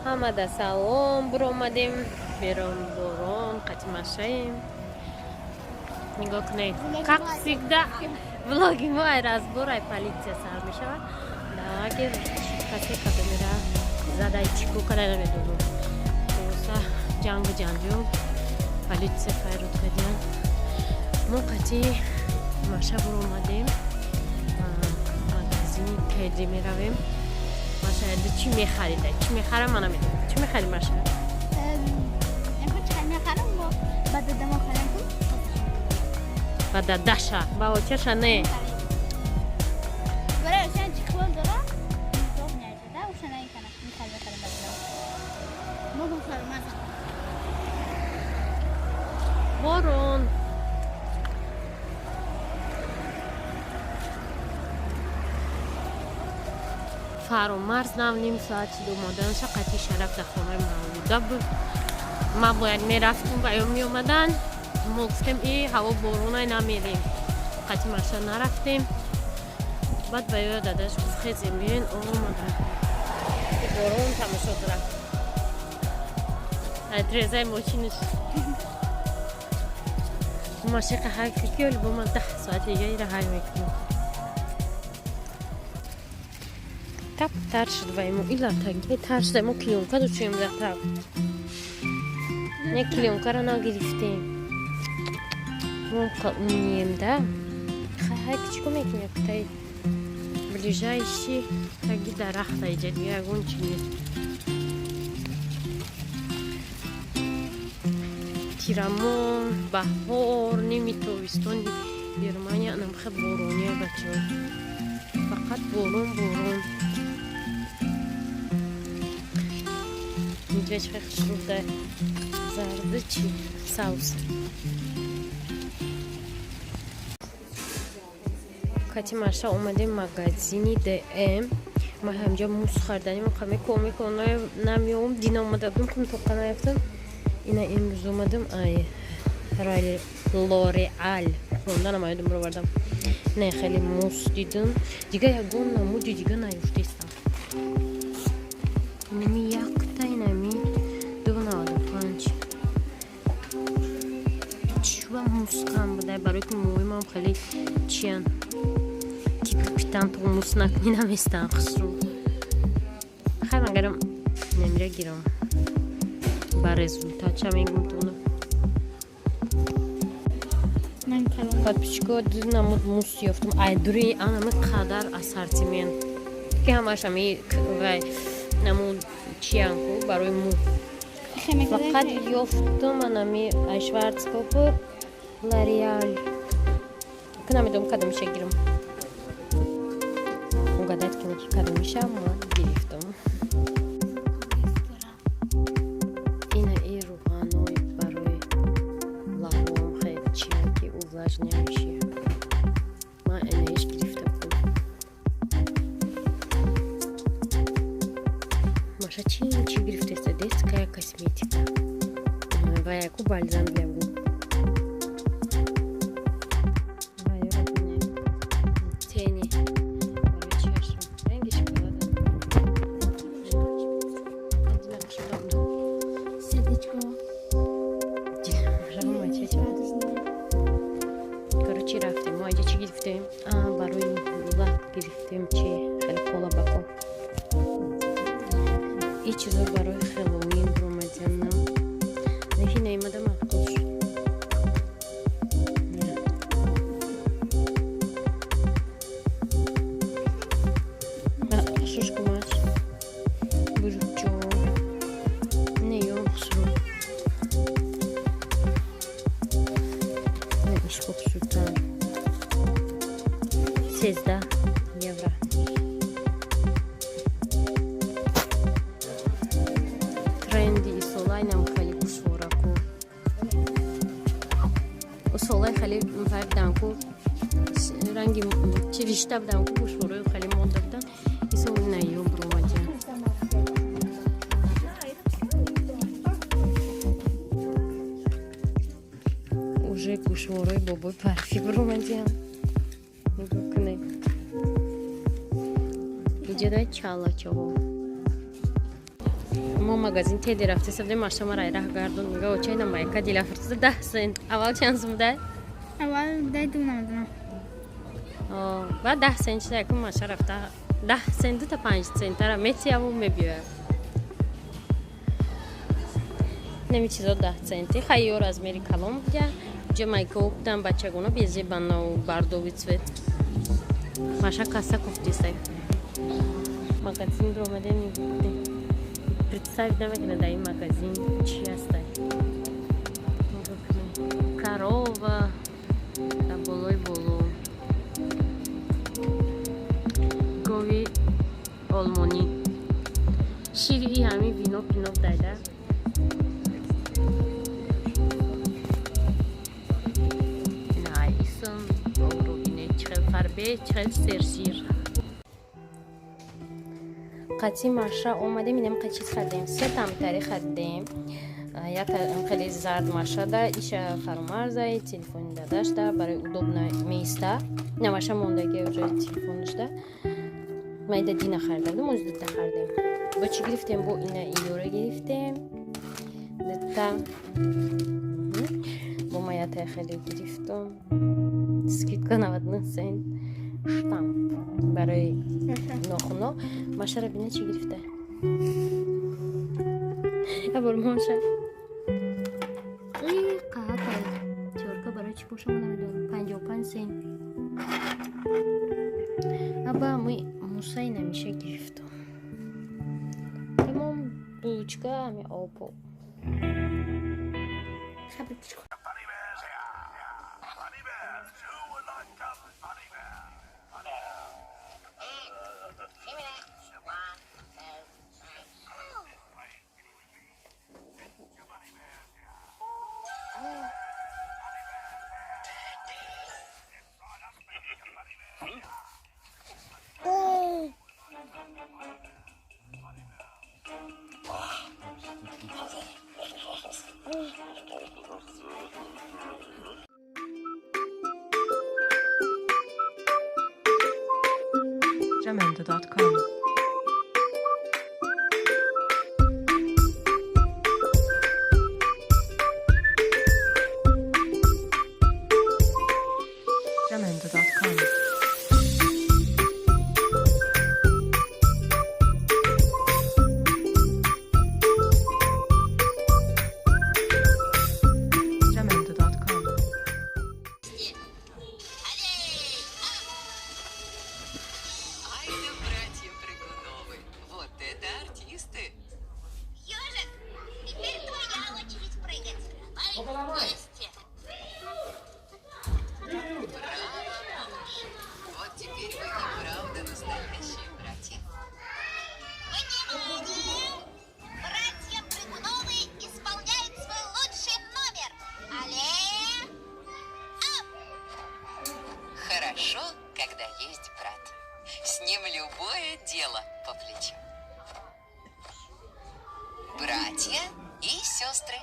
Ҳамада салом. Буромадем берун, борон қати Машаем. Нигоҳ кунед, как всегда, влоги мо ай разбор, ай полиция сар мешавад. Лагер касе кадомера задай, чико кадай, намедонам. Хулоса, ҷангу ҷанҷол, полиция файруд кардиян. Мо қати Маша буромадем, магазини Теди меравем. Маша чӣ мехарида, чӣ мехарам, ман намедонам. Чӣ мехари, Маша? Чӣ мехарам? Ба дадама харам. Ба дадаша, ба очаша не. Барои ошан чӣ дора? Да, ошана икана. Михал мехарам ба дадама. Мо мехарам. Борон. Фаромарз нав ним соат шуд омаданша. Қати Шараф дар хонаи Мавлуда буд. Ман бояд мерафтум ва ё меомадан. Мо гуфтем, и ҳаво боронай, намерем. Қати Маша нарафтем. Баъд ба ё дадаш гуфт, хезем, биёен. Омадан, борон тамошо дорад. Трезаи мошинаш машиқа ҳай ки оли бо ман 10 соат дига ира ҳай мекунам. Тап тар шуд ва имо ила таги тар шуда. Мо клеёнка дучуем дар тап. Не, клеёнкаро нагирифтем. Мо умнием да. Хай, ки чико мекунем? Кутай ближайший таги дарахта иҷа, дига ягон чи нест. Тирамон, баҳор, ними тобистони Германия анамхе борония, бачаҳо, фақат борон, борон. Инҷа чӣ хушрӯ да, зарду чи савз. Кати Маша омадем магазини ДМ. Ма ҳамҷа мусс харданим. Меком намеом. Дина омада будем, кум тоқа наёфтам. Ина имрӯз омадам, ай Лореал хонданам аёдам бировардам. Не, хеле мусс дидам, дига ягон намуди дига наёфтестам. Инами якта, инами 2,95. Чува мусс кам будай, барои ки мӯимам хеле чиян, ки капитан то мусс накунӣ, наместан хушрӯ. Хай, магарам немира гирам, ба результат ча мегум тона. Подписчико, ду намуд мусс ёфтам айдури анами қадар ассортимент, ки ҳамаш ами вай намуд чиян ку барои мӯ. Фақат ёфтум анами Шварцкопф, Лореал. Ки намедонам кадомиша гирам. Угадать кунед, ки кадомиша ман гирифтам. Ина и рӯғаной барои лабом, хел чиян ки увлажняющие. Ман инаиш гирифта будам. Маша чи чӣ гирифтеста? Детская косметика ва яку бальзам для губ. Ва ёро бинем, тени барои чашм, ранги шоколада. Дина хушрӯ. Сердечко. Дина. Гирифтем, барои лак гирифтем, чи хеле қолабако. И чизо барои Хэллоуин омадиам. Лекин наимада маъқул шуд. Шушкумаш буручо не ё хушрӯ, иш хушрӯтар, 13 евро. Тренди исолайнам хеле гӯшвораку, усолай хеле вай будан-ку, ранги чи ришта будан-ку, гӯшвораи хеле монда будан. Исол ина ё буромадиям. Уже гӯшвораи бобои барфӣ буромадиям, нигоҳ кунед. Иҷодай чалачаҳо. Мо магазин Теди рафта будем, машамара раҳ гардон, мега: «Очайна майка дилафуртида, 10 цент». Аввал чанд сум дай? Аввал дай ду, намедонам. Баъд 10 цент шуда. Якум маша рафта 10 цент дута 5 центара метияву мебиёяд. Неми чизо 10 центи хайё, размери калон будя. Ҷа майкао будан бачагона, безебанау бордовый цвет. Маша касса кофтисай. Магазин омадем, представить намекунад, дар ин магазин чӣ ҳастай. Корова дар болои боло, гови олмонӣ, шири ҳамин вино пино дайда. Наисон говро бине, чихел фарбе, чихел сершир. Қатъи маша омадем, инам қа чиз харидем, се тамтари харидем. Як хеле зард машада, иша фаромарзай телефони дадашда, барои удобно меиста. Ина маша мондаги уже телефонашда. Майда дина харида будем, оз дута харидем. Бо чӣ гирифтем? Бо ина иёра гирифтем дута, бо маятай хеле гирифтам, скидка 99 цент, штамп барои нохуно. Машара бина, чӣ гирифта ябор моша. Қаҳатай тёрка барои чӣ боша, ма намедонам, 55 цент. Аба мы мусай намиша гирифтам. Тамом, булочка, ами опо. Bunny bears here. Bunny bears. Who would like a bunny bear? Bunny bear. One, two, three. Bunny bears here. Bunny bears here. Right up, bunny bears here. Bunny bear. Jamendo.com. Jamendo.com. Jamendo.com. Ай да братья Прыгуновы! Вот это артисты! Ежик, теперь твоя очередь прыгать. Давай вместе. Браво, малыш! Вот теперь вы и правда настоящие братья. Внимание! Братья Прыгуновы исполняют свой лучший номер. Але! Ап! Хорошо, когда есть брат. С ним любое дело по плечу. Братья и сестры.